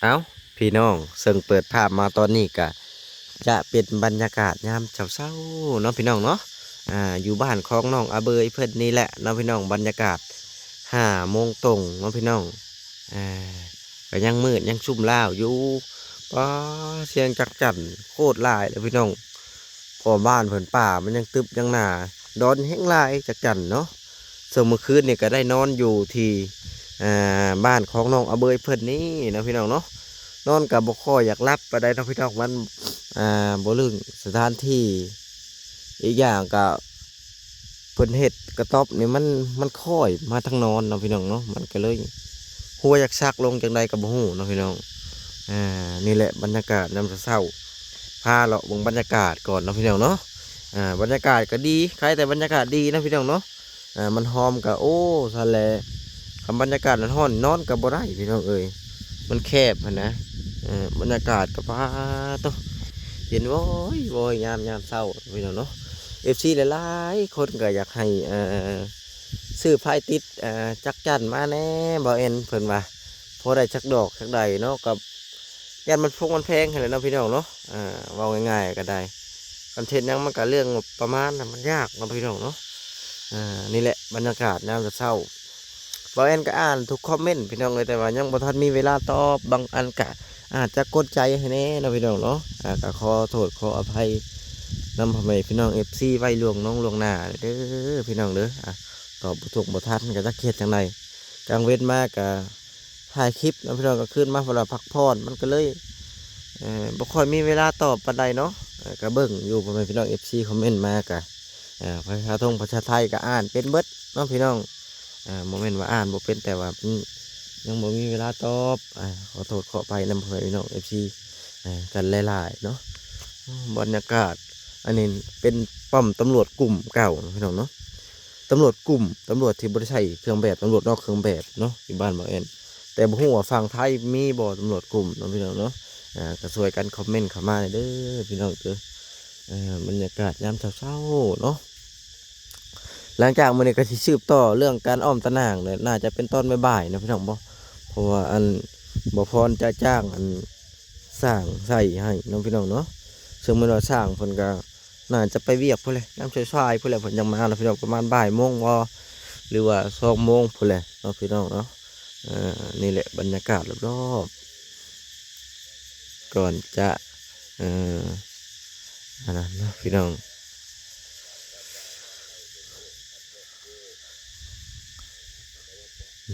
ເອົ້າ ພີ່ນ້ອງ ເຊິ່ງເປີດພາບມາຕອນນີ້ກະຈະເປັນບັນຍາກາດຍາມເຊົ້າໆເນາະ ພີ່ນ້ອງເນາະ. ອ່າ ຢູ່ບ້ານຂອງນ້ອງອາເບີຍເພິ່ນນີ້ແຫຼະເນາະ ພີ່ນ້ອງ. ບັນຍາກາດຫ້າໂມງຕົງເນາະ ພີ່ນ້ອງ. ອ່າ ກະຍັງມືດຍັງຊຸ່ມລາວຢູ່. ປາ ສຽງຈັກຈັ່ນໂຄດຫຼາຍເລີຍ ພີ່ນ້ອງ. ເພາະບ້ານເພິ່ນປ່າມັນຍັງຕຶບຍັງໜາ ດອນແຮງຫຼາຍຈັກຈັ່ນເນາະ. ເຊິ່ງມື້ຄືນນີ້ກະໄດ້ນອນຢູ່ທີ່ ອ່າ ບ້ານຂອງນ້ອງອາເບີຍເພິ່ນນີ້ເນາະ ພີ່ນ້ອງເນາະ. ນອນກະບໍ່ຄ່ອຍຢາກຫຼັບປານໃດເນາະ ພີ່ນ້ອງ. ມັນ ອ່າ ບໍ່ລຶ້ງສະຖານທີ່ ອີກຢ່າງກະເພິ່ນເຮັດກະຕ໊ອບນີ້ ມັນ ມັນຄ້ອຍມາທາງນອນເນາະ ພີ່ນ້ອງເນາະ. ມັນກະເລີຍຫົວຢາກສັກລົງຈັ່ງໃດກະບໍ່ຮູ້ເນາະ ພີ່ນ້ອງ. ອ່າ ນີ້ແຫຼະບັນຍາກາດຍາມເຊົ້າໆ ພາເລາະເບິ່ງບັນຍາກາດກ່ອນເນາະ ພີ່ນ້ອງເນາະ. ອ່າ ບັນຍາກາດກະດີ ໃຄແຕ່ບັນຍາກາດດີເນາະ ພີ່ນ້ອງເນາະ. ອ່າ ມັນຫອມກະ ໂອ້ ຊັ້ນແຫຼະ. ຄັນບັນຍາກາດຮ້ອນໆ ນອນກະບໍ່ໄດ້ ພີ່ນ້ອງເອີຍ ມັນແຄບຫັ້ນນະ. ເອີ ບັນຍາກາດກະ ປາໂຕ ເຢັນໂວຍໂວຍຍາມ ຍາມເຊົ້າ ພີ່ນ້ອງເນາະ. ເອັຟຊີຫຼາຍໆຄົນກະຢາກໃຫ້ ເອີ ຊື້ໄຟຕິດ ເອີ ຈັກຈັ່ນມາແດ່ ບ່າວແອນເພິ່ນວ່າ ພໍໄດ້ຈັກດອກຈັກໃດເນາະ. ກະ ຢ້ານມັນຟົງມັນແພງຫັ້ນແຫຼະເນາະ ພີ່ນ້ອງເນາະ. ອ່າ ເວົ້າງ່າຍໆກະໄດ້ ຄັນເຮັດຫຍັງມັນກະເລື່ອງງົບປະມານນະ ມັນຍາກເນາະ ພີ່ນ້ອງເນາະ. ອ່າ ນີ້ແຫຼະບັນຍາກາດຍາມເຊົ້າໆ ບ່າວແອນກະອ່ານທຸກຄອມເມັນ ພີ່ນ້ອງເອີຍ ແຕ່ວ່າຍັງບໍ່ທັນມີເວລາຕອບ. ບາງອັນກະອາດຈະກົດໃຈໃຫ້ແດ່ເນາະ ພີ່ນ້ອງເນາະ. ອ່າ ກະຂໍໂທດຂໍອະໄພນຳພໍ່ແມ່ພີ່ນ້ອງເອັຟຊີໄວ້ລ່ວງໜ້າລ່ວງໜ້າເດີ ພີ່ນ້ອງເດີ. ອ່າ ຕອບບໍ່ທຸກບໍ່ທັນກະຈັກເຮັດຈັ່ງໃດ. ກາງເວັນມາກະ ถ่າຍຄລິບເນາະ ພີ່ນ້ອງ. ກາງຄືນມາເພິ່ນວ່າພັກຜ່ອນ ມັນກະເລີຍ ເອີ ບໍ່ຄ່ອຍມີເວລາຕອບປານໃດເນາະ. ເອີ ກະເບິ່ງຢູ່ ພໍ່ແມ່ພີ່ນ້ອງເອັຟຊີຄອມເມັນມາກະ ເອີ ພາສາທົງພາສາໄທກະອ່ານເປັນເບິດເນາະ ພີ່ນ້ອງ. ເອີ ບໍ່ແມ່ນວ່າອ່ານບໍ່ເປັນ ແຕ່ວ່າ ອືມ ຍັງບໍ່ມີເວລາຕອບ. ເອີ ຂໍໂທດຂໍອະໄພນຳພໍ່ແມ່ພີ່ນ້ອງເອັຟຊີ ເອີ ກັນຫຼາຍໆເນາະ. ບັນຍາກາດ ອັນນີ້ເປັນປ້ອມຕຳຫຼວດກຸ່ມເກົ່າເນາະ ພີ່ນ້ອງເນາະ. ຕຳຫຼວດກຸ່ມ ຕຳຫຼວດທີ່ບໍ່ໄດ້ໃສ່ເຄື່ອງແບບ ຕຳຫຼວດນອກເຄື່ອງແບບເນາະ ຢູ່ບ້ານບ່າວແອນ. ແຕ່ບໍ່ຮູ້ວ່າຝັ່ງໄທມີບໍ່ຕຳຫຼວດກຸ່ມເນາະ ພີ່ນ້ອງເນາະ. ອ່າ ກະຊ່ວຍກັນຄອມເມັນເຂົ້າມາແດ່ເດີ ພີ່ນ້ອງເດີ. ເອີ ບັນຍາກາດຍາມເຊົ້າໆເນາະ. ຫຼັງຈາກມື້ນີ້ກະຊິສືບຕໍ່ເລື່ອງການອ້ອມຕາໜ່າງແຫຼະ ໜ້າຈະເປັນຕອນບ່າຍໆເນາະ ພີ່ນ້ອງເນາະ. ເພາະວ່າ ອັນ ບ່າວພອນຈະຈ້າງ ອັນ ຊ່າງໃສ່ໃຫ້ເນາະ ພີ່ນ້ອງເນາະ. ເຊິ່ງແມ່ນວ່າຊ່າງເພິ່ນກະໜ້າຈະໄປວຽກພຸ້ນແຫຼະ ຍາມສາຍໆພຸ້ນແຫຼະ ເພິ່ນຈັ່ງມາເນາະ ພີ່ນ້ອງ. ປະມານບ່າຍໂມງບໍ່ ຫຼືວ່າສອງໂມງພຸ້ນແຫຼະເນາະ ພີ່ນ້ອງເນາະ. ເອີ ນີ້ແຫຼະບັນຍາກາດລອບໆ ກ່ອນຈະ ເອີ ອັນນັ້ນເນາະ ພີ່ນ້ອງ.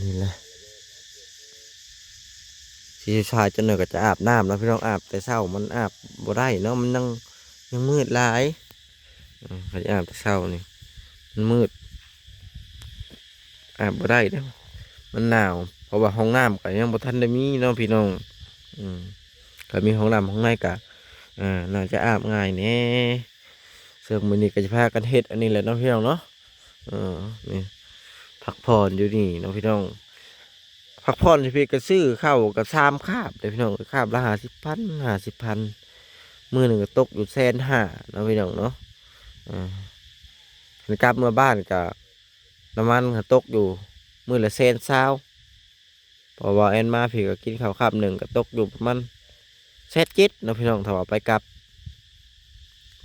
ນີ້ແຫຼະ ຊິສາຍຈັກໜ້ອຍກະຈະອາບນ້ຳເນາະ ພີ່ນ້ອງ. ອາບແຕ່ເຊົ້າມັນອາບບໍ່ໄດ້ເນາະ ມັນຍັງ ຍັງມືດຫຼາຍ. ເອີ ຂ້ອຍອາບແຕ່ເຊົ້ານີ້ ມັນມືດ ອາບບໍ່ໄດ້ເດ້ ມັນໜາວ. ເພາະວ່າຫ້ອງນ້ຳກະຍັງບໍ່ທັນໄດ້ມີເນາະ ພີ່ນ້ອງ. ອືມ ກະມີຫ້ອງນ້ຳຫ້ອງໃນກະ ເອີ ໜ້າຈະອາບງ່າຍແດ່. ເຊິ່ງມື້ນີ້ກະຊິພາກັນເຮັດອັນນີ້ແຫຼະເນາະ ພີ່ນ້ອງເນາະ. ເອີ ນີ້ ພັກຜ່ອນຢູ່ນີ້ເນາະ ພີ່ນ້ອງ. ພັກຜ່ອນຢູ່ພີ້ກະຊື້ເຂົ້າກະສາມຄາບເດ້ ພີ່ນ້ອງ. ຄາບລະຫ້າສິບພັນ ຫ້າສິບພັນ ມື້ໜຶ່ງກະຕົກຢູ່ແສນຫ້າເນາະ ພີ່ນ້ອງເນາະ. ເອີ ຄັນກັບເມືອບ້ານກະ ນ້ຳມັນກະຕົກຢູ່ມື້ລະແສນຊາວ. ເພາະວ່າແອນມາພີ້ກະກິນເຂົ້າຄາບໜຶ່ງກະຕົກຢູ່ປະມານແສນເຈັດເນາະ ພີ່ນ້ອງ. ຖ້າວ່າໄປກັບ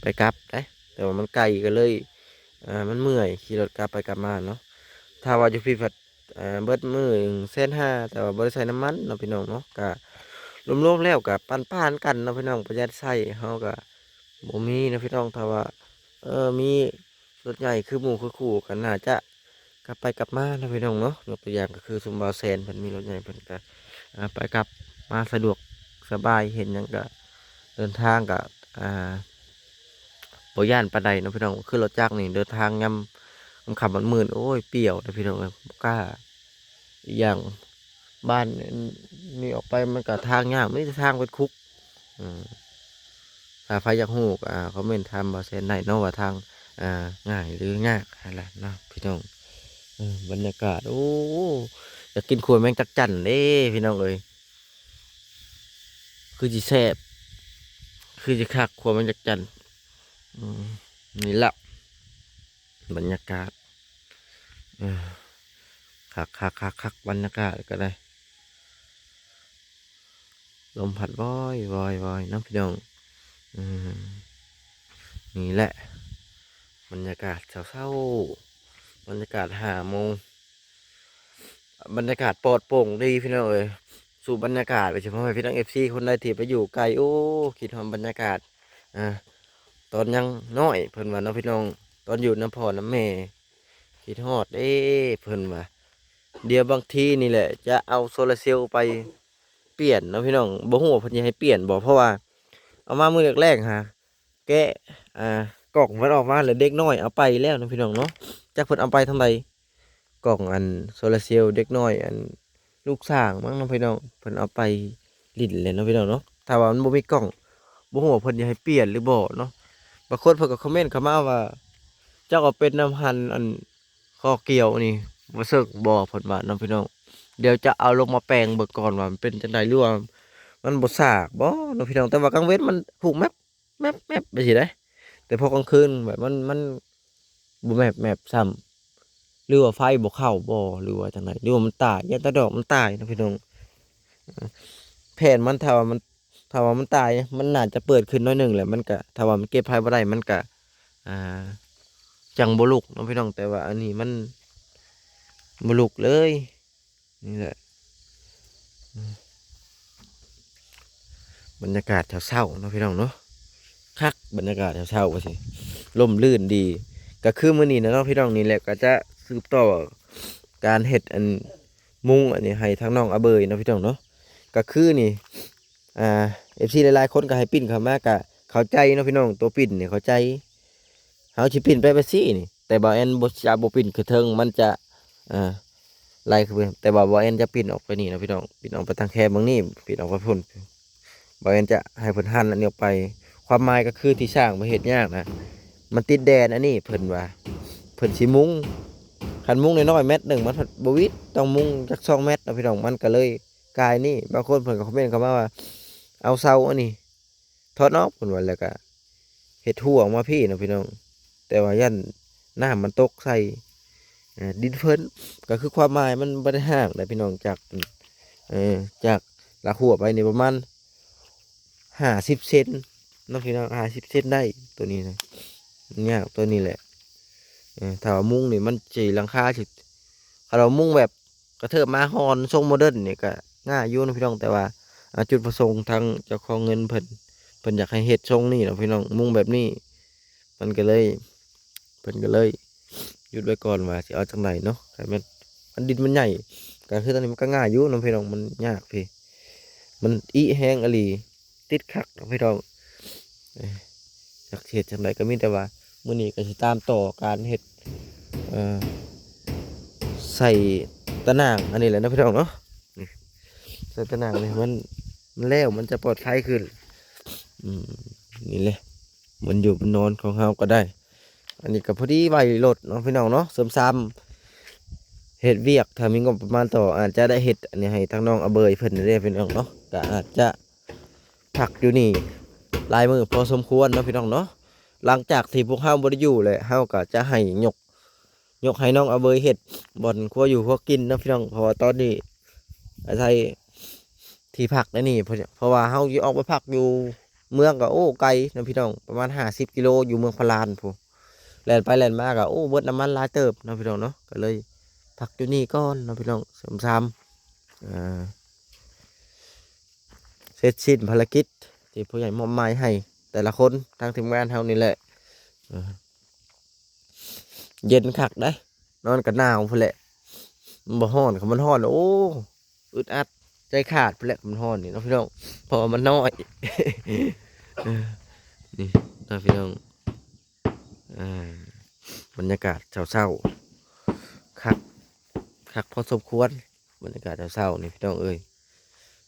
ໄປກັບເດ້ ແຕ່ວ່າມັນໄກກະເລີຍ ເອີ ມັນເມື່ອຍ ຂີ່ລົດກັບໄປກັບມາເນາະ. ຖ້າວ່າຢູ່ພີ້ພັດ ເອີ ເບິດມື້ແສນຫ້າ ແຕ່ວ່າບໍ່ໄດ້ໃສ່ນ້ຳມັນເນາະ ພີ່ນ້ອງເນາະ. ກະລວມໆແລ້ວກະປັນໆກັນເນາະ ພີ່ນ້ອງ. ປະຢັດໃຊ້ເຮົາກະ ບໍ່ມີເນາະ ພີ່ນ້ອງ. ຖ້າວ່າ ເອີ ມີລົດໃຫຍ່ຄືໝູ່ຄືຄູ່ກະໜ້າຈະກັບໄປກັບມາເນາະ ພີ່ນ້ອງເນາະ. ຍົກຕົວຢ່າງກະຄືຊຸມບ່າວແສນ ເພິ່ນມີລົດໃຫຍ່ ເພິ່ນກະ ອ່າ ໄປກັບມາສະດວກສະບາຍ ເຮັດຫຍັງກະເດີນທາງກະ ອ່າ ບໍ່ຢ້ານປານໃດເນາະ ພີ່ນ້ອງ. ຄືລົດຈັກນີ້ເດີນທາງຍາມຄ່ຳໆມືດໆ ໂອ້ຍ ປ່ຽວເດ້ ພີ່ນ້ອງເອີຍ ບໍ່ກ້າ. ອີກຢ່າງບ້ານນີ້ອອກໄປມັນກະທາງຍາກ ມີແຕ່ທາງເປັນຄຸກ. ເອີ ຖ້າໃຜຢາກຮູ້ກະ ອ່າ ຄອມເມັນຖາມບ່າວແສນໄດ້ເນາະ ວ່າທາງ ອ່າ ງ່າຍຫຼືຍາກຫັ້ນລະເນາະ ພີ່ນ້ອງ. ເອີ ບັນຍາກາດ ໂອ້ ຢາກກິນຂົ້ວແມງຈັກຈັ່ນເດ້ ພີ່ນ້ອງເອີຍ. ຄືຊິແຊບ ຄືຊິຄັກ ຂົ້ວແມງຈັກຈັ່ນ. ອືມ ນີ້ລະບັນຍາກາດ ເອີ ຄັກໆໆໆ ບັນຍາກາດກະໄດ້. ລົມພັດວອຍໆໆເນາະພີ່ນ້ອງ. ອືມ ນີ້ແຫຼະ ບັນຍາກາດເຊົ້າໆ ບັນຍາກາດຫ້າໂມງ ບັນຍາກາດປອດໂປ່ງດີພີ່ນ້ອງເອີຍ. ສູ່ບັນຍາກາດໄປຊິ ພໍ່ແມ່ພີ່ນ້ອງເອັຟຊີຄົນໃດທີ່ໄປຢູ່ໄກ ໂອ້ ຄິດຮອດບັນຍາກາດ ອ່າ ຕອນຍັງນ້ອຍ ເພິ່ນວ່າເນາະພີ່ນ້ອງ ຕອນຢູ່ນຳພໍ່ນຳແມ່ ຄິດຮອດເດ້ ເພິ່ນວ່າ. ດຽວບາງທີນີ້ແຫຼະ ຈະເອົາໂຊລາເຊວໄປປ່ຽນເນາະພີ່ນ້ອງ. ບໍ່ຮູ້ວ່າເພິ່ນຊິໃຫ້ປ່ຽນບໍ່ ເພາະວ່າເອົາມາມື້ແລກໆ ຫາ ແກະ ອ່າ ກ່ອງມັນອອກມາ ແລ້ວເດັກນ້ອຍເອົາໄປແລ້ວເນາະພີ່ນ້ອງເນາະ. ຈັກເພິ່ນເອົາໄປທາງໃດ ກ່ອງອັນໂຊລາເຊວ ເດັກນ້ອຍອັນລູກຊ້າງມັ້ງເນາະພີ່ນ້ອງ ເພິ່ນເອົາໄປຫຼິ້ນແລ້ວເນາະພີ່ນ້ອງເນາະ. ຖ້າວ່າມັນບໍ່ມີກ່ອງ ບໍ່ຮູ້ວ່າເພິ່ນຈະໃຫ້ປ່ຽນຫຼືບໍ່ເນາະ. ບາງຄົນເພິ່ນກໍຄອມເມັນເຂົ້າມາວ່າ ເຈົ້າເອົາເປັນນຳຫັ້ນ ອັນ ຄໍກ່ຽວນີ້ບໍ່ເຊິ່ງບໍ່ ເພິ່ນວ່າເນາະພີ່ນ້ອງ. ດຽວຈະເອົາລົງມາແປງເບິ່ງກ່ອນວ່າມັນເປັນຈັ່ງໃດ ຫຼືວ່າມັນບໍ່ສາກບໍ່ເນາະພີ່ນ້ອງ. ແຕ່ວ່າກາງເວັນມັນຫູກແມັບ ແມັບໆ ໄປຊີ້ໄດ໋ ແຕ່ພໍກາງຄືນແບບມັນ ມັນບໍ່ແມັບໆ ຊ້ຳ ຫຼືວ່າໄຟບໍ່ເຂົ້າບໍ່ ຫຼືວ່າຈັ່ງໃດ ຫຼືວ່າມັນຕາຍ ຢ້ານແຕ່ດອກມັນຕາຍເນາະພີ່ນ້ອງ. ແຜ່ນມັນ ຖ້າວ່າມັນ ຖ້າວ່າມັນຕາຍ ມັນໜ້າຈະເປີດຂຶ້ນໜ້ອຍໜຶ່ງແຫຼະ ມັນກະ ຖ້າວ່າມັນເກັບໄຟບໍ່ໄດ້ ມັນກະ ອ່າ ຈັ່ງບໍ່ລຸກເນາະພີ່ນ້ອງ. ແຕ່ວ່າອັນນີ້ມັນບໍ່ລຸກເລີຍ. ນີ້ແຫຼະ ບັນຍາກາດເຊົ້າໆ ເນາະພີ່ນ້ອງເນາະ. ຄັກ ບັນຍາກາດເຊົ້າໆ ວ່າຊີ້ ລົມລື່ນດີ. ກໍຄືມື້ນີ້ນະເນາະພີ່ນ້ອງ ນີ້ແຫຼະ ກໍຈະສືບຕໍ່ການເຮັດອັນມຸງອັນນີ້ໃຫ້ທາງນ້ອງອາເບີຍເນາະພີ່ນ້ອງເນາະ. ກໍຄືນີ້ ອ່າ ເອັຟຊີຫຼາຍໆຄົນກໍໃຫ້ປິ່ນເຂົ້າມາ ກໍເຂົ້າໃຈເນາະພີ່ນ້ອງ ໂຕປິ່ນນີ້ເຂົ້າໃຈ. ເຮົາຊິປິ່ນໄປແບບຊີ້ນີ້ ແຕ່ບ່າວແອນບໍ່ ຈະບໍ່ປິ່ນຂຶ້ນເທິງ ມັນຈະ ເອີ ໄຫຼຂຶ້ນ. ແຕ່ວ່າບ່າວແອນຈະປິ່ນອອກໄປນີ້ນະພີ່ນ້ອງ ປິ່ນອອກໄປທາງແຄບເບິ່ງນີ້ ປິ່ນອອກໄປພຸ້ນ. ບ່າວແອນຈະໃຫ້ເພິ່ນຫັນອັນນີ້ອອກໄປ. ຄວາມໝາຍກໍຄືທີ່ສ້າງມາເຮັດຍາກນະ ມັນຕິດແດນອັນນີ້ ເພິ່ນວ່າເພິ່ນຊິມຸງ ຄັນມຸງນ້ອຍໆ ແມັດໜຶ່ງ ມັນພັດບໍ່ຫວິດ ຕ້ອງມຸງຈັກສອງແມັດນະພີ່ນ້ອງ. ມັນກໍເລີຍກາຍນີ້ ບາງຄົນເພິ່ນກໍຄອມເມັນເຂົ້າມາວ່າ ເອົາເສົາອັນນີ້ ຖອດອອກ ເພິ່ນວ່າ ແລ້ວກະເຮັດຮົ້ວອອກມາພີ້ເນາະພີ່ນ້ອງ. ແຕ່ວ່າຢ້ານນ້ຳມັນຕົກໃສ່ ເອີ ດິນເພິ່ນ ກໍຄືຄວາມໝາຍມັນບໍ່ໄດ້ຫ່າງໃດພີ່ນ້ອງ ຈາກ ເອີ ຈາກລາກຮົ້ວໄປນີ້ປະມານຫ້າສິບເຊັນເນາະພີ່ນ້ອງ ຫ້າສິບເຊັນໄດ້. ໂຕນີ້ນະ ມັນຍາກໂຕນີ້ແຫຼະ. ເອີ ຖ້າວ່າມຸງນີ້ມັນຊິ ຫຼັງຄາຊິ ຄັນວ່າມຸງແບບ ກະເທີບມາຮ່ອນຊົງໂມເດີນນີ້ກະງ່າຍຢູ່ເນາະພີ່ນ້ອງ. ແຕ່ວ່າ ອ່າ ຈຸດປະສົງທາງເຈົ້າຂອງເງິນເພິ່ນ ເພິ່ນຢາກໃຫ້ເຮັດຊົງນີ້ເນາະພີ່ນ້ອງ ມຸງແບບນີ້ ມັນກະເລີຍ ເພິ່ນກະເລີຍຢຸດໄວ້ກ່ອນວ່າຊິເອົາຈັ່ງໃດເນາະ. ຄັນແມ່ນອັນດິນມັນໃຫຍ່ ກະຄືຕອນນີ້ມັນກະງ່າຍຢູ່ເນາະພີ່ນ້ອງ ມັນຍາກພີ້ ມັນອີແຮງອີ່ຫຼີ ຕິດຂັດເນາະພີ່ນ້ອງ. ເອີ ຈັກຊິເຮັດຈັ່ງໃດ ກໍມີແຕ່ວ່າມື້ນີ້ກໍຊິຕາມຕໍ່ການເຮັດ ເອີ ໃສ່ຕາໜ່າງອັນນີ້ແຫຼະເນາະພີ່ນ້ອງເນາະ. ນີ້ ໃສ່ຕາໜ່າງນີ້ ມັນ ມັນແລ້ວມັນຈະປອດໄພຂຶ້ນ. ອືມ ນີ້ແຫຼະ ບ່ອນຢູ່ບ່ອນນອນຂອງເຮົາກໍໄດ້. ອັນນີ້ກໍພໍດີໄວ້ລົດເນາະພີ່ນ້ອງເນາະ ເສີມສາມເຮັດວຽກ ຖ້າມີງົບປະມານຕໍ່ ອາດຈະໄດ້ເຮັດອັນນີ້ໃຫ້ທາງນ້ອງອາເບີຍເພິ່ນເດ້ພີ່ນ້ອງເນາະ. ກໍອາດຈະ ພັກຢູ່ນີ້ຫຼາຍມື້ພໍສົມຄວນເນາະພີ່ນ້ອງເນາະ. ຫຼັງຈາກທີ່ພວກເຮົາບໍ່ໄດ້ຢູ່ແລ້ວ ເຮົາກໍຈະໃຫ້ຍົກ ຍົກໃຫ້ນ້ອງອາເບີຍເຮັດບ່ອນຄົວຢູ່ຄົວກິນເນາະພີ່ນ້ອງ. ເພາະວ່າຕອນນີ້ອາໄສທີ່ພັກໃນນີ້ ເພາະ ເພາະວ່າເຮົາຊິອອກໄປພັກຢູ່ເມືອງກໍ ໂອ້ ໄກເນາະພີ່ນ້ອງ ປະມານຫ້າສິບກິໂລ ຢູ່ເມືອງພະລານພຸ້ນ. ແລ່ນໄປແລ່ນມາກໍ ໂອ້ ເບິດນ້ຳມັນຫຼາຍເຕີບເນາະພີ່ນ້ອງເນາະ. ກໍເລີຍພັກຢູ່ນີ້ກ່ອນເນາະພີ່ນ້ອງ ເສີມສາມ ອ່າ ເສັດສິ້ນພາລະກິດທີ່ຜູ້ໃຫຍ່ມອບໝາຍໃຫ້ແຕ່ລະຄົນ ທາງທີມງານເຮົານີ້ແຫຼະ. ເອີ ເຢັນຄັກເດ້ ນອນກໍໜາວພຸ້ນແຫຼະ ມັນບໍ່ຮ້ອນ. ຄັນມັນຮ້ອນ ໂອ້ ອຶດອັດໃຈຂາດພຸ້ນແຫຼະ ຄັນມັນຮ້ອນນີ້ເນາະພີ່ນ້ອງ ເພາະວ່າມັນນ້ອຍ. ເອີ ນີ້ເນາະພີ່ນ້ອງ ອ່າ ບັນຍາກາດເຊົ້າໆ ຄັກ ຄັກພໍສົມຄວນ ບັນຍາກາດເຊົ້າໆນີ້ພີ່ນ້ອງເອີຍ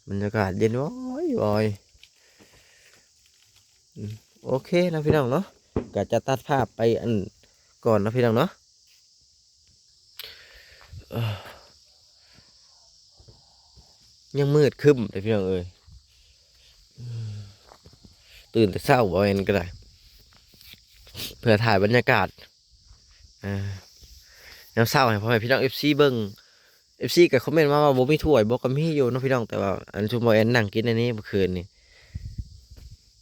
ບັນຍາກາດເຢັນວອຍໆ. ອືມ ໂອເຄເນາະພີ່ນ້ອງເນາະ ກະຈະຕັດພາບໄປອັນກ່ອນເນາະພີ່ນ້ອງເນາະ. ເອີ ຍັງມືດຄຶ້ມເດ້ພີ່ນ້ອງເອີຍ. ຕື່ນແຕ່ເຊົ້າບໍ່ແມ່ນກໍໄດ້ ເພື່ອຖ່າຍບັນຍາກາດ ເອີ ຍາມເຊົ້າໃຫ້ພໍ່ແມ່ພີ່ນ້ອງເອັຟຊີເບິ່ງ. ຊີກໍຄອມເມັນມາວ່າບໍ່ມີຖ້ວຍບໍ່ ກໍມີຢູ່ເນາະພີ່ນ້ອງ ແຕ່ວ່າອັນຊຸມບໍ່ແອນນັ່ງກິນອັນນີ້ເມື່ອຄືນນີ້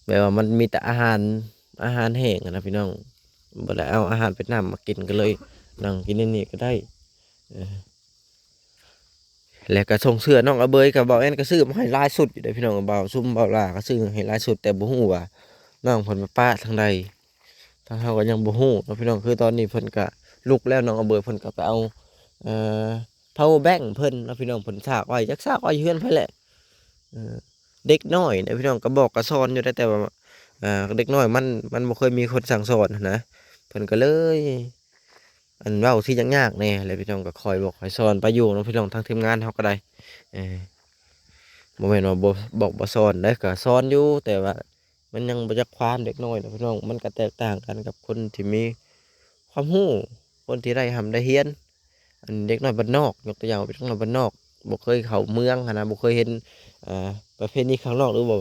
ແບບວ່າມັນມີແຕ່ອາຫານ ອາຫານແຫ້ງຫັ້ນນະພີ່ນ້ອງ ບໍ່ໄດ້ເອົາອາຫານເປັນນ້ຳມາກິນ ກໍເລີຍນັ່ງກິນໃນນີ້ກໍໄດ້ ເອີ ແລ້ວກໍສົ່ງເສື້ອນ້ອງອາເບີຍ ກໍບ່າວແອນກໍຊື້ມາໃຫ້ຫຼາຍຊຸດຢູ່ເດ້ພີ່ນ້ອງ ບ່າວ ຊຸມບ່າວຫຼ້າກໍຊື້ໃຫ້ຫຼາຍຊຸດ ແຕ່ບໍ່ຮູ້ວ່ານ້ອງເພິ່ນໄປປະທາງໃດ ທາງເຮົາກໍຍັງບໍ່ຮູ້ເນາະພີ່ນ້ອງ ຄືຕອນນີ້ເພິ່ນກະລຸກແລ້ວ ນ້ອງອາເບີຍເພິ່ນກໍໄປເອົາ ເອີ power bank ເພິ່ນເນາະພີ່ນ້ອງ ເພິ່ນສາກໄວ້ ຈັກສາກໄວ້ເຮືອນໃຜແຫຼະ ເອີ ເດັກນ້ອຍເດ້ພີ່ນ້ອງ ກໍບອກກໍສອນຢູ່ເດ້ ແຕ່ວ່າ ເອີ ເດັກນ້ອຍມັນ ມັນບໍ່ເຄີຍມີຄົນສັ່ງສອນຫັ້ນນະ ເພິ່ນກໍເລີຍ ອັນ ເວົ້າທີ່ຍາກໆແດ່ແຫຼະພີ່ນ້ອງ ກໍຄອຍບອກຄອຍສອນໄປຢູ່ເນາະພີ່ນ້ອງ ທາງທີມງານເຮົາກໍໄດ້ ເອີ ບໍ່ແມ່ນວ່າບໍ່ບອກບໍ່ສອນເດ້ ກໍສອນຢູ່ ແຕ່ວ່າ ມັນຍັງບໍ່ຈັກຄວາມເດັກນ້ອຍນະພີ່ນ້ອງ ມັນກໍແຕກຕ່າງກັນກັບຄົນທີ່ມີຄວາມຮູ້ ຄົນທີ່ໄດ້ຮ່ຳໄດ້ຮຽນ ອັນເດັກນ້ອຍບ້ານນອກ ຍົກຕົວຢ່າງວ່າເປັນເດັກນ້ອຍບ້ານນອກ ບໍ່ເຄີຍເຂົ້າເມືອງຫັ້ນນະ ບໍ່ເຄີຍເຫັນ ເອີ ປະເພນີຂ້າງນອກ ຫຼືວ່າ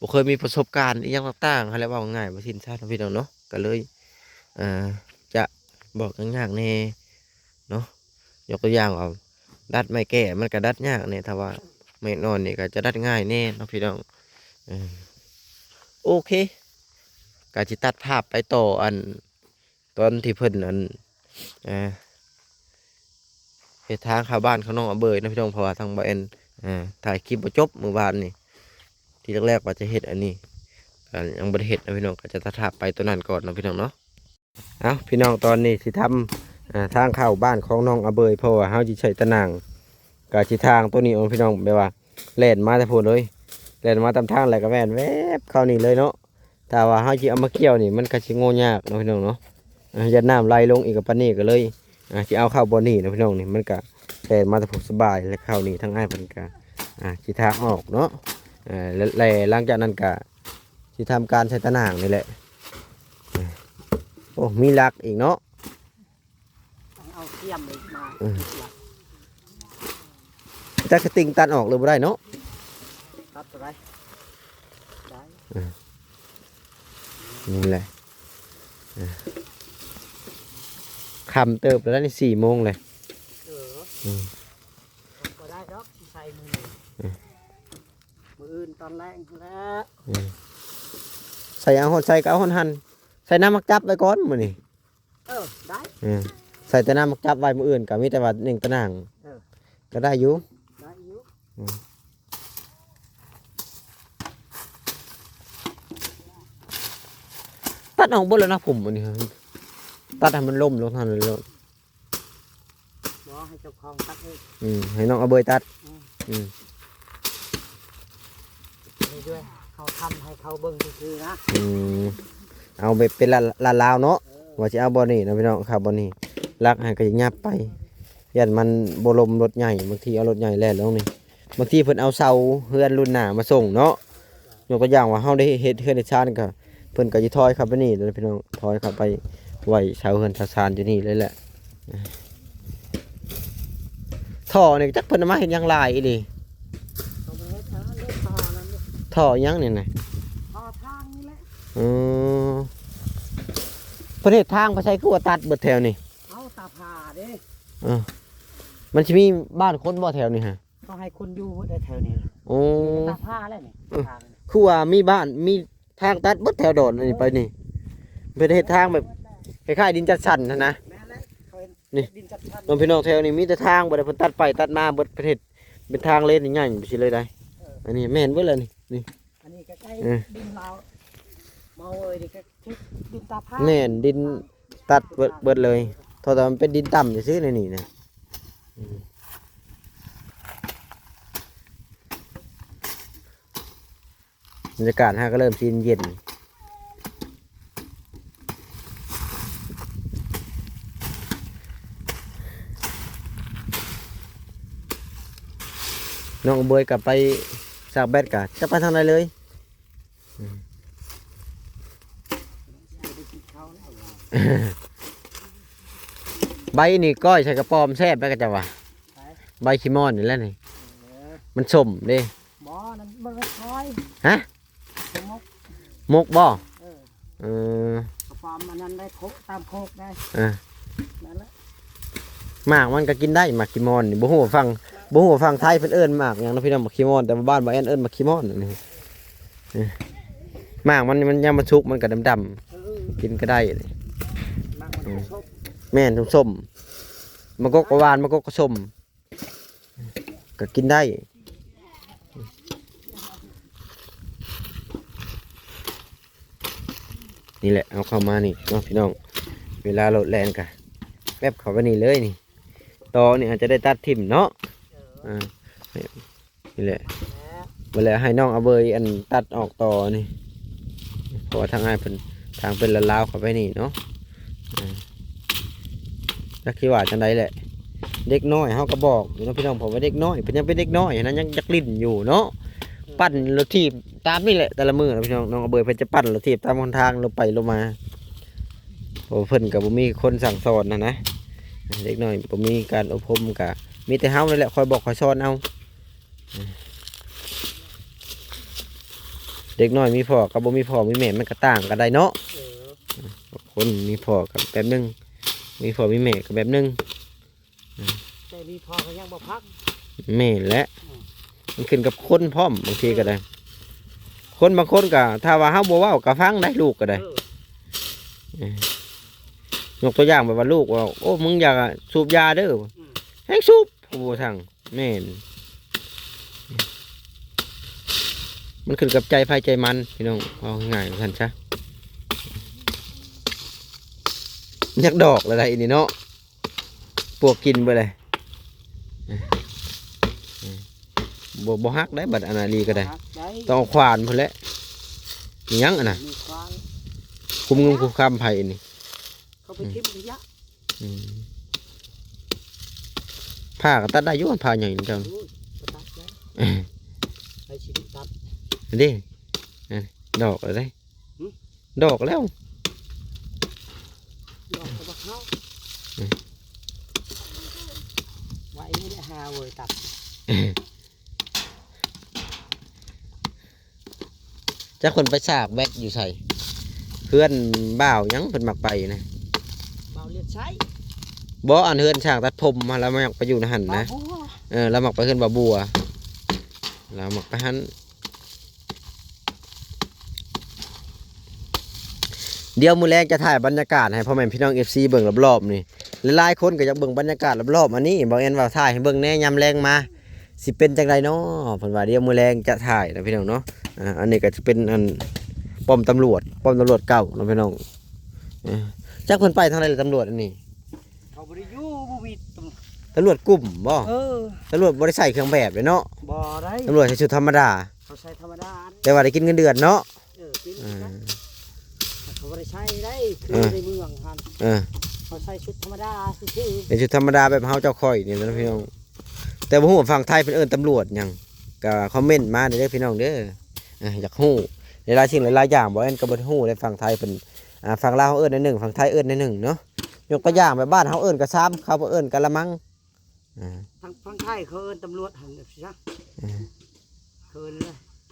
ບໍ່ເຄີຍມີປະສົບການອີ່ຫຍັງຕ່າງໆຫັ້ນແຫຼະ ເວົ້າງ່າຍວ່າຊີ້ນຊະເນາະພີ່ນ້ອງເນາະ ກໍເລີຍ ເອີ ຈະບອກຍາກໆແດ່ເນາະ ຍົກຕົວຢ່າງວ່າດັດໄມ້ແກ່ ມັນກໍດັດຍາກແດ່ ຖ້າວ່າໄມ້ອ່ອນນີ້ກໍຈະດັດງ່າຍແດ່ເນາະພີ່ນ້ອງ ເອີ ໂອເຄ ກໍຊິຕັດພາບໄປຕໍ່ອັນ ຕອນທີ່ເພິ່ນ ອັນ ເອີ ເຮັດທາງເຂົ້າບ້ານຂອງນ້ອງອາເບີຍເນາະພີ່ນ້ອງ ເພາະວ່າທາງບ່າວແອນ ເອີ ຖ່າຍຄລິບບໍ່ຈົບມື້ວານນີ້ ທີແລກໆວ່າຈະເຮັດອັນນີ້ ກໍຍັງບໍ່ໄດ້ເຮັດເນາະພີ່ນ້ອງ ກໍຈະຕັດພາບໄປຕົວນັ້ນກ່ອນເນາະພີ່ນ້ອງເນາະ. ເອົ້າ ພີ່ນ້ອງ ຕອນນີ້ຊິທຳ ເອີ ທາງເຂົ້າບ້ານຂອງນ້ອງອາເບີຍ ເພາະວ່າເຮົາຊິໃຊ້ຕາໜ່າງ ກໍຊິທາງຕົວນີ້ເອົາພີ່ນ້ອງ ແບບວ່າແລ່ນມາແຕ່ພຸ້ນເລີຍ ແລ່ນມາຕາມທາງ ແລ້ວກໍແວ່ນແວບເຂົ້ານີ້ເລີຍເນາະ. ຖ້າວ່າເຮົາຊິເອົາມາກ່ຽວນີ້ ມັນກໍຊິໂງ່ຍາກເນາະພີ່ນ້ອງເນາະ ອາ ຢ້ານນ້ຳໄຫຼລົງອີກ ກໍປານນີ້ກໍເລີຍ ອາ ຊິເອົາເຂົ້າບ່ອນນີ້ເນາະພີ່ນ້ອງ ນີ້ມັນກໍແລ່ນມາແຕ່ພຸ້ນສະບາຍ ແລະ ເຂົ້ານີ້ທາງອ້າຍເພິ່ນກໍ ອາ ຊິທາງອອກເນາະ ເອີ ແລະ ແລະ ຫຼັງຈາກນັ້ນກໍ ຊິທຳການໃສ່ຕາໜ່າງນີ້ແຫຼະ. ໂອ້ ມີຫຼັກອີກເນາະ ຕ້ອງເອົາຄຽມອີກມາ ເອີ ຕັດຫຼັກ ຈັກສະຕິງຕັດອອກເລີຍບໍ່ໄດ້ເນາະ ຕັດບໍ່ໄດ້ ໄດ້ ເອີ ນີ້ແຫຼະ ເອີ ຄ່ຳເຕີບແລ້ວນີ້ ສີ່ໂມງເລີຍ ເອີ ອືມ ບໍ່ໄດ້ດອກ ຊິໃສ່ມື້ນີ້ ອືມ ມື້ອື່ນຕອນແລງພຸ້ນແຫຼະ ອືມ ໃສ່ເອົາຮອດໃສກໍເອົາຮອດຫັ້ນ ໃສ່ນ້ຳໝາກຈັບໄວ້ກ່ອນມື້ນີ້ ເອີ ໄດ້ ອືມ ໃສ່ແຕ່ນ້ຳໝາກຈັບໄວ້ ມື້ອື່ນກໍມີແຕ່ວ່າເໜັງຕາໜ່າງ ເອີ ກໍໄດ້ຢູ່ ໄດ້ຢູ່ ອືມ ຕັດອອກເບິດແລ້ວນະ ຜົມອັນນີ້ ຕັດໃຫ້ມັນລົ້ມລົງຫັ້ນໂລດ. ບໍ່ ໃຫ້ເຈົ້າຂອງຕັດເອງ ອືມ ໃຫ້ນ້ອງອາເບີຍຕັດ ອືມ ອືມ ນີ້ດ້ວຍ ເຮົາທຳໃຫ້ເຂົາເບິ່ງຊື່ໆນະ ອືມ ເອົາແບບເປັນລາວໆເນາະ ເອີ ວ່າຊິເອົາບ່ອນນີ້ນະພີ່ນ້ອງ ເອົາບ່ອນນີ້ ຫຼັກຫັ້ນກໍຍັບໄປ ຢ້ານມັນບໍ່ລົມລົດໃຫຍ່ ບາງທີເອົາລົດໃຫຍ່ແລ່ນລົງນີ້ ບາງທີເພິ່ນເອົາເສົາເຮືອນລຸ້ນໜ້າມາສົ່ງເນາະ ຍົກຕົວຢ່າງວ່າເຮົາໄດ້ເຮັດເຮືອນເຮັດຊານກໍ ເພິ່ນກໍຊິຖອຍເຂົ້າໄປນີ້ແຫຼະພີ່ນ້ອງ ຖອຍເຂົ້າໄປໄວ້ເສົາເຮືອນເສົາຊານຢູ່ນີ້ເລີຍແຫຼະ. ທໍ່ນີ້ຈັກເພິ່ນເອົາມາເຮັດຫຍັງຫຼາຍອີ່ຫຼີ ເຂົາເຮັດທາງເດ້ ທໍ່ນັ້ນເດ້ ທໍ່ຫຍັງນີ້ນະ ທໍ່ທາງນີ້ແຫຼະ ອືມ ເພິ່ນເຮັດທາງໄປໃສ ຄືວ່າຕັດເບິດແຖວນີ້ ເອົາຕາຜາເດ້ ເອີ ມັນຊິມີບ້ານຄົນບໍ່ແຖວນີ້ຫະ? ເຂົາໃຫ້ຄົນຢູ່ເບິດແຖວນີ້ ໂອ້ ຕາຜາແລ້ວນີ້ ເອີ ທາງ ຄືວ່າມີບ້ານ ມີທາງຕັດເບິດແຖວດອນອັນນີ້ໄປນີ້ ເພິ່ນເຮັດທາງແບບຄ້າຍໆດິນຈັດສັນຫັ້ນນະ ແມ່ນແຫຼະ ເຂົາເຮັດ ນີ້ ດິນຈັດສັນ ນ້ອງພີ່ນ້ອງແຖວນີ້ມີແຕ່ທາງ ບໍ່ໄດ້ເພິ່ນຕັດໄປຕັດມາເບິດ ເພິ່ນເຮັດເປັນທາງເລນໃຫຍ່ໆໄປຊີ້ເລີຍໄດ໋ ເອີ ອັນນີ້ແມ່ນເບິດແລ້ວນີ້ ນີ້ ອັນນີ້ກໍໃກ້ ເອີ ດິນລາວ ເມົາເອີຍ ນີ້ກໍຄືດິນຕາຜາ ແມ່ນ ດິນຕັດເບິດ ເບິດເລີຍ ເທົ່າແຕ່ມັນເປັນດິນຕ່ຳຊື່ໆ ໃນນີ້ນະ ອືມ. ບັນຍາກາດຫາກໍເລີ່ມຊິເຢັນ ນ້ອງເບີຍກັບໄປຊາກແບັດກະຈະໄປທາງໃດເລີຍ ໃບນີ້ກ້ອຍໃສ່ກະປອມແຊບໄດ໋ ກະເຈົ້າວ່າ ໃບຂີ້ມ່ອນນີ້ແຫຼະນີ້ ເອີ ມັນສົ້ມເດ້. ບໍ່ ນັ້ນບໍ່ໄດ້ຄອຍ ຮະ? ໝົກ ໝົກບໍ່? ເອີ ເອີ ກະປອມອັນນັ້ນໄດ້ໂຄ ຕາມໂຄກໄດ້ ເອີ ນັ້ນແຫຼະ ໝາກມັນກໍກິນໄດ້ ໝາກຂີ້ມອນນີ້ ບໍ່ຮູ້ວ່າຝັ່ງ ບໍ່ຮູ້ວ່າຝັ່ງໄທເພິ່ນເອີ້ນໝາກຫຍັງເນາະພີ່ນ້ອງ ໝາກຂີ້ມອນ ແຕ່ວ່າບ້ານບ່າວແອນເອີ້ນໝາກຂີ້ມອນນີ້. ເອີ ໝາກມັນ ມັນຍາມມັນສຸກມັນກໍດຳໆ ເອີ ກິນກໍໄດ້. ໝາກມັນ ເອີ ກໍສົ້ມ ແມ່ນ ສົ້ມໆ ໝາກກົກກໍຫວານ ໝາກກົກກໍສົ້ມ ກໍກິນໄດ້. ນີ້ແຫຼະ ເອົາເຂົ້າມານີ້ເນາະພີ່ນ້ອງ ເວລາລົດແລ່ນກະແປັບເຂົ້າໄປນີ້ເລີຍນີ້. ຕໍນີ້ອາດຈະໄດ້ຕັດຖິ້ມເນາະ. ອ່າ ນີ້ແຫຼະ ບັດແລ້ວໃຫ້ນ້ອງອາເບີຍ ອັນ ຕັດອອກຕໍນີ້ ເພາະວ່າທາງອ້າຍເພິ່ນ ທາງເປັນລາວໆເຂົ້າໄປນີ້ເນາະ. ອ່າ ຈັກຊິວ່າຈັ່ງໃດແຫຼະ ເດັກນ້ອຍເຮົາກໍບອກຢູ່ເນາະພີ່ນ້ອງ ເພາະວ່າເດັກນ້ອຍເພິ່ນຍັງເປັນເດັກນ້ອຍຫັ້ນນະ ຍັງຢາກຫຼິ້ນຢູ່ເນາະ. ເອີ ປັ່ນລົດຖີບຕາມນີ້ແຫຼະ ແຕ່ລະມື້ນະພີ່ນ້ອງ ນ້ອງອາເບີຍເພິ່ນຈະປັ່ນລົດຖີບຕາມຫົນທາງລົງໄປລົງມາ ເພາະວ່າເພິ່ນກໍບໍ່ມີຄົນສັ່ງສອນຫັ້ນນະ ເດັກນ້ອຍບໍ່ມີການອົບຮົມ ກໍມີແຕ່ເຮົານີ້ແຫຼະຄອຍບອກຄອຍສອນເອົາ. ເດັກນ້ອຍມີພໍ່ກັບບໍ່ມີພໍ່ມີແມ່ມັນກໍຕ່າງກັນໄດ້ເນາະ. ເອີ ຄົນມີພໍ່ກໍແບບໜຶ່ງ ມີພໍ່ມີແມ່ກໍແບບໜຶ່ງ ແຕ່ມີພໍ່ກໍຍັງບໍ່ຟັງ. ແມ່ນແຫຼະ ອືມ ມັນຂຶ້ນກັບຄົນພ້ອມ ບາງທີກໍໄດ້ ເອີ ຄົນບາງຄົນກໍ ຖ້າວ່າເຮົາບໍ່ເວົ້າກໍຟັງໄດ້ ລູກກໍໄດ້. ເອີ ເອີ ຍົກຕົວຢ່າງແບບວ່າລູກວ່າ ໂອ້ ມຶງຢ່າສູບຢາເດີ ອືມ ແຮ່ງສູບ ຜູ້ບໍ່ຟັງ. ແມ່ນ ມັນຂຶ້ນກັບໃຈໃຜໃຈມັນພີ່ນ້ອງ ເວົ້າງ່າຍໆວ່າຊັ້ນຊະ. ຢາກດອກແລ້ວໄດ໋ນີ້ເນາະ ປວກກິນເບິດເລີຍ. ບໍ່ ບໍ່ຫັກໄດ໋ ບັດອັນນາລີກໍໄດ້ ຫັກໄດ້ ຕ້ອງເອົາຂວານພຸ້ນແຫຼະ. ມີຫຍັງອັນນະ ມີຂວານ ຄຸມເງິນຄຸມຄຳໃຜນີ້ ເຂົາໄປຖິ້ມຂະຫຍະ. ອືມ ຜ້າກໍຕັດໄດ້ຢູ່ ຜ້າໃຫຍ່ນີ້ເຈົ້າ. ໂອ້ຍ ບໍ່ຕັດແລ້ວ ໃຜຊິໄດ້ຕັດ ອັນນີ້ ອັນ ດອກແລ້ວເດ້. ຫຶ ດອກແລ້ວ ດອກກໍບໍ່ເຂົ້າ. ອືມ ໄວ້ນີ້ແຫຼະຫາເວີຍຕັດ. ຈັກເພິ່ນໄປສາກແວັກຢູ່ໃສ ເຮືອນບ່າວຫຍັງເພິ່ນມັກໄປນະ ບ່າວລຽນໄຊ. ບໍ່ ອັນເຮືອນຊ່າງຕັດຜົມຫັ້ນ ລາວມັກໄປຢູ່ໃນຫັ້ນນະ. ເອີ ລາວມັກໄປເຮືອນບ່າວບົວ ລາວມັກໄປຫັ້ນ. ດຽວມື້ແລງຈະຖ່າຍບັນຍາກາດໃຫ້ພໍ່ແມ່ພີ່ນ້ອງເອັຟຊີເບິ່ງລອບໆນີ້ ຫຼາຍໆຄົນກໍຢາກເບິ່ງບັນຍາກາດລອບໆ ອັນນີ້ ບ່າວແອນວ່າຖ່າຍໃຫ້ເບິ່ງແດ່ຍາມແລງມາ ຊິເປັນຈັ່ງໃດນໍ ເພິ່ນວ່າ ດຽວມື້ແລງຈະຖ່າຍນະພີ່ນ້ອງເນາະ. ອ່າ ອັນນີ້ກໍຈະເປັນອັນປ້ອມຕຳຫຼວດ ປ້ອມຕຳຫຼວດເກົ່າເນາະພີ່ນ້ອງ. ເອີ ຈັກເພິ່ນໄປທາງໃດລະຕຳຫຼວດອັນນີ້ ເຂົາບໍ່ໄດ້ຢູ່ ບໍ່ມີຕຳ ຕຳຫຼວດກຸ່ມບໍ? ເອີ ຕຳຫຼວດບໍ່ໄດ້ໃສ່ເຄື່ອງແບບເດ້ເນາະ. ບໍ່ໄດ້ ຕຳຫຼວດໃສ່ຊຸດທຳມະດາ ເຂົາໃສ່ທຳມະດາ ແຕ່ວ່າໄດ້ກິນເງິນເດືອນເນາະ. ເອີ ກິນ ອ່າ ເຂົາບໍ່ໄດ້ໃສ່ໄດ້ ຄື ອ່າ ໃນເມືອງຫັ້ນ ເອີ ເຂົາໃສ່ຊຸດທຳມະດາຊື່ໆ ເປັນຊຸດທຳມະດາແບບເຮົາເຈົ້າຂ້ອຍນີ້ແຫຼະເນາະ ເອີ ພີ່ນ້ອງ. ແຕ່ບໍ່ຮູ້ວ່າຝັ່ງໄທເພິ່ນເອີ້ນຕຳຫຼວດຫຍັງ ກໍຄອມເມັນມາເດີພີ່ນ້ອງເດີ. ອ່າ ຢາກຮູ້ຫຼາຍໆສິ່ງຫຼາຍໆຢ່າງ ບ່າວແອນກໍບໍ່ຮູ້ເດ້. ຝັ່ງໄທເພິ່ນ ອ່າ ຝັ່ງລາວເຮົາເອີ້ນແນວໜຶ່ງ ຝັ່ງໄທເອີ້ນແນວໜຶ່ງເນາະ. ຍົກຕົວຢ່າງແບບບ້ານເຮົາເອີ້ນກະຊາມ ເຂົາເອີ້ນກະລະມັງ. ອ່າ ທາງ ທາງໄທເຂົາເອີ້ນຕຳຫຼວດຫັ້ນຊະ. ອ່າ ເຂົາເອີ້ນ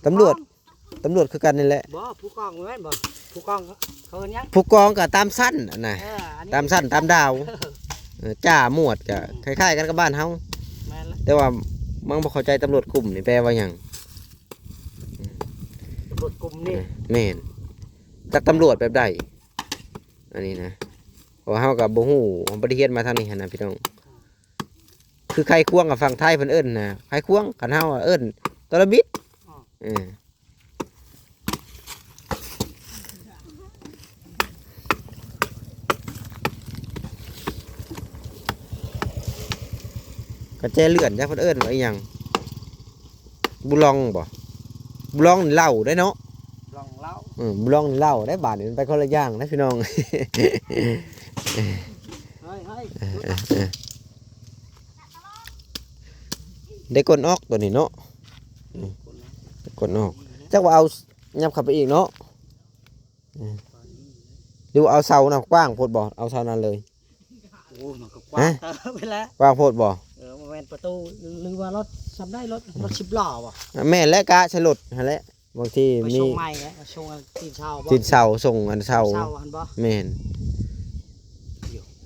ຕຳຫຼວດ ຕຳຫຼວດຄືກັນນີ້ແຫຼະ. ບໍ່ ຜູ້ກອງບໍ່ແມ່ນບໍ່? ຜູ້ກອງເຂົາເອີ້ນຫຍັງ? ຜູ້ກອງກໍຕາມຊັ້ນຫັ້ນນະ ເອີ ອັນນີ້ຕາມຊັ້ນຕາມດາວ. ເອີ ເອີ ຈ່າ ໝວດ ກໍ ອືມ ຄ້າຍໆກັນກັບບ້ານເຮົາ. ແມ່ນລະ ແຕ່ວ່າມັນບໍ່ເຂົ້າໃຈຕຳຫຼວດກຸ່ມນີ້ແປວ່າຫຍັງ. ຕຳຫຼວດກຸ່ມນີ້ ເອີ ແມ່ນ ຈັກຕຳຫຼວດແບບໃດ ອັນນີ້ນະ ເພາະວ່າເຮົາກໍບໍ່ຮູ້ ເຮົາບໍ່ໄດ້ຮຽນມາທາງນີ້ຫັ້ນນະພີ່ນ້ອງ. ຄືໄຄຄວງກັບຝັ່ງໄທເພິ່ນເອີ້ນນະ ໄຄຄວງ ຄັນເຮົາເອີ້ນຕະລະບິດ. ເອີ ກະແຈເລື່ອນ ຈັກເພິ່ນເອີ້ນວ່າອີ່ຫຍັງ ບຸລອງບໍ? ບຸລອງນີ້ເຫຼົ້າໄດ໋ເນາະ ບຸລອງເຫຼົ້າ. ເອີ ບຸລອງນີ້ເຫຼົ້າໄດ໋ ບາດນີ້ມັນໄປຄົນລະຢ່າງໄດ໋ພີ່ນ້ອງ. ເຮີ້ຍ ເຮີ້ຍ ເອີ ເອີ ເອີ ໄດ້ກົ້ນອອກຕົວນີ້ເນາະ ອືມ ໄດ້ກົ້ນອອກ. ຈັກວ່າເອົາ ຫຍັບເຂົ້າໄປອີກເນາະ ອືມ ຫຼືວ່າເອົາເສົານະ ກວ້າງໂພດບໍ່? ເອົາເສົານັ້ນເລີຍ. ໂອ້ ມັນກໍກວ້າງເຕີບໄປແລ້ວ ກວ້າງໂພດບໍ່? ເອີ ບໍ່ແມ່ນປະຕູ ຫຼືວ່າລົດສ່ຳໃດ ລົດ ລົດສິບລໍ້ບໍ່? ແມ່ນແຫຼະ ກະໃສ່ລົດຫັ້ນແຫຼະ. ບາງທີມີ ໄປສົ່ງໃໝ່ແຫຼະ ສົ່ງອັນຕີນເສົາບໍ່? ຕີນເສົາ ສົ່ງອັນເສົາ ເສົາຫັ້ນບໍ່? ແມ່ນ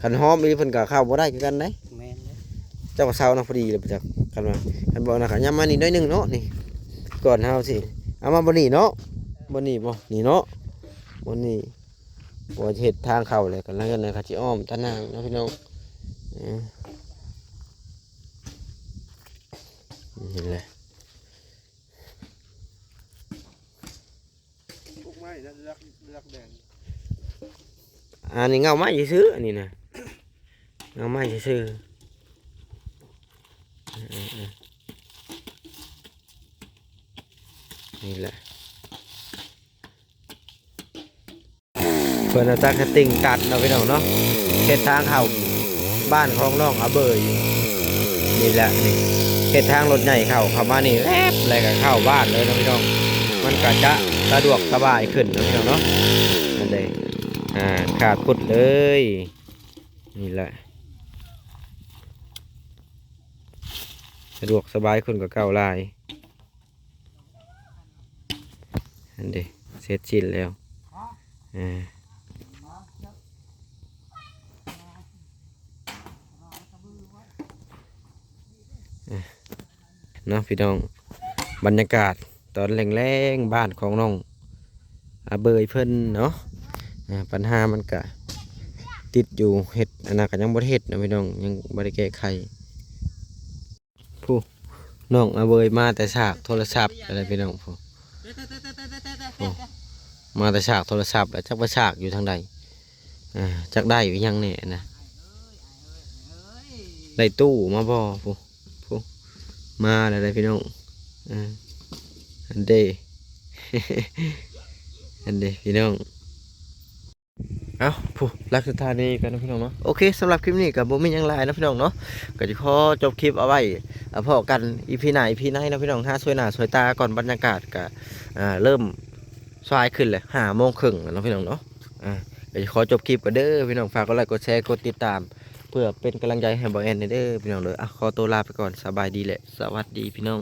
ຄັນຫອມອີ່ຫຼີເພິ່ນກໍເຂົ້າບໍ່ໄດ້ຄືກັນເດ້. ແມ່ນ ເຈົ້າກໍເຊົາເນາະ ພໍດີແລ້ວບໍ່ຈັກ ຄັນວ່າ ຄັນບໍ່ນະ ກໍຍາມມານີ້ໜ້ອຍໜຶ່ງເນາະ ນີ້ ກ່ອນເຮົາຊິ ເອົາມາບ່ອນນີ້ເນາະ ບ່ອນນີ້ບໍ່ ນີ້ເນາະ ບ່ອນນີ້ ບໍ່ເຮັດທາງເຂົ້າແລ້ວ ກໍເຮືອນນະ ກໍຊິອ້ອມຕາໜ່າງເນາະ ພີ່ນ້ອງ ເອີ ນີ້ແຫຼະ. ປູກໄມ້ນະ ເລືອກ ເລືອກແດງ ອັນນີ້ເງົາໄມ້ຊື່ໆ ອັນນີ້ນະ ເງົາໄມ້ຊື່ໆ ເອີໆໆ ນີ້ແຫຼະ. ເພິ່ນເອົາຈັກສະຕິງຕັດເນາະ ພີ່ນ້ອງເນາະ ເຮັດທາງເຂົ້າບ້ານຂອງນ້ອງອາເບີຍ ນີ້ແຫຼະ ນີ້ ເຮັດທາງລົດໃຫຍ່ເຂົ້າ ເຂົ້າມານີ້ແວບ ແລ້ວກໍເຂົ້າບ້ານເລີຍເນາະ ພີ່ນ້ອງ ມັນກໍຈະສະດວກສະບາຍຂຶ້ນເນາະ ພີ່ນ້ອງເນາະ ອັນໃດ ອ່າ ຂາດພຸດເລີຍ ນີ້ແຫຼະ ສະດວກສະບາຍຂຶ້ນກວ່າເກົ່າຫຼາຍ. ອັນເດ ເສັດສິ້ນແລ້ວ ເອີ ເອີ ເນາະ ພີ່ນ້ອງ ບັນຍາກາດຕອນແລງໆ ບ້ານຂອງນ້ອງອາເບີຍເພິ່ນເນາະ ເອີ ບັນຫາມັນກະຕິດຢູ່ ເຮັດອັນນັ້ນກະຍັງບໍ່ໄດ້ເຮັດເນາະ ພີ່ນ້ອງ ຍັງບໍ່ໄດ້ແກ້ໄຂ. ຜູ້ ນ້ອງອາເບີຍມາແຕ່ສາກໂທລະສັບແລ້ວ ພີ່ນ້ອງ ຜູ້ ຜູ້ ມາແຕ່ສາກໂທລະສັບແລ້ວ ຈັກໄປສາກຢູ່ທາງໃດ ອ່າ ຈັກໄດ້ອີ່ຫຍັງແດ່ນະ ໄດ້ຕູ້ມາບໍ່ ຜູ້ ຜູ້ ມາແລ້ວເດ້ ພີ່ນ້ອງ ອ່າ ອັນເດ ອັນເດ ພີ່ນ້ອງ. ເອົ້າ ຜູ້ ລັກສະຖານີກັນເນາະ ພີ່ນ້ອງເນາະ ໂອເຄ ສຳລັບຄລິບນີ້ກໍບໍ່ມີຫຍັງຫຼາຍເນາະ ພີ່ນ້ອງເນາະ ກໍຈະຂໍຈົບຄລິບເອົາໄວ້ ອ່າ ພໍ້ກັນອີພີໜ້າ ອີພີໃນເນາະ ພີ່ນ້ອງ ຫາຊ່ວຍໜ້າຊ່ວຍຕາກ່ອນ ບັນຍາກາດກໍ ອ່າ ເລີ່ມສາຍຂຶ້ນແລ້ວ ຫ້າໂມງເຄິ່ງແລ້ວເນາະ ພີ່ນ້ອງເນາະ ອ່າ ກໍຈະຂໍຈົບຄລິບກ່ອນເດີ ພີ່ນ້ອງ ຝາກກົດໄລກົດແຊ ກົດຕິດຕາມ ເພື່ອເປັນກຳລັງໃຈໃຫ້ບ່າວແອນແດ່ເດີ ພີ່ນ້ອງເດີ ອ່າ ຂໍຕົວລາໄປກ່ອນ ສະບາຍດີ ແລະ ສະຫວັດດີ ພີ່ນ້ອງ.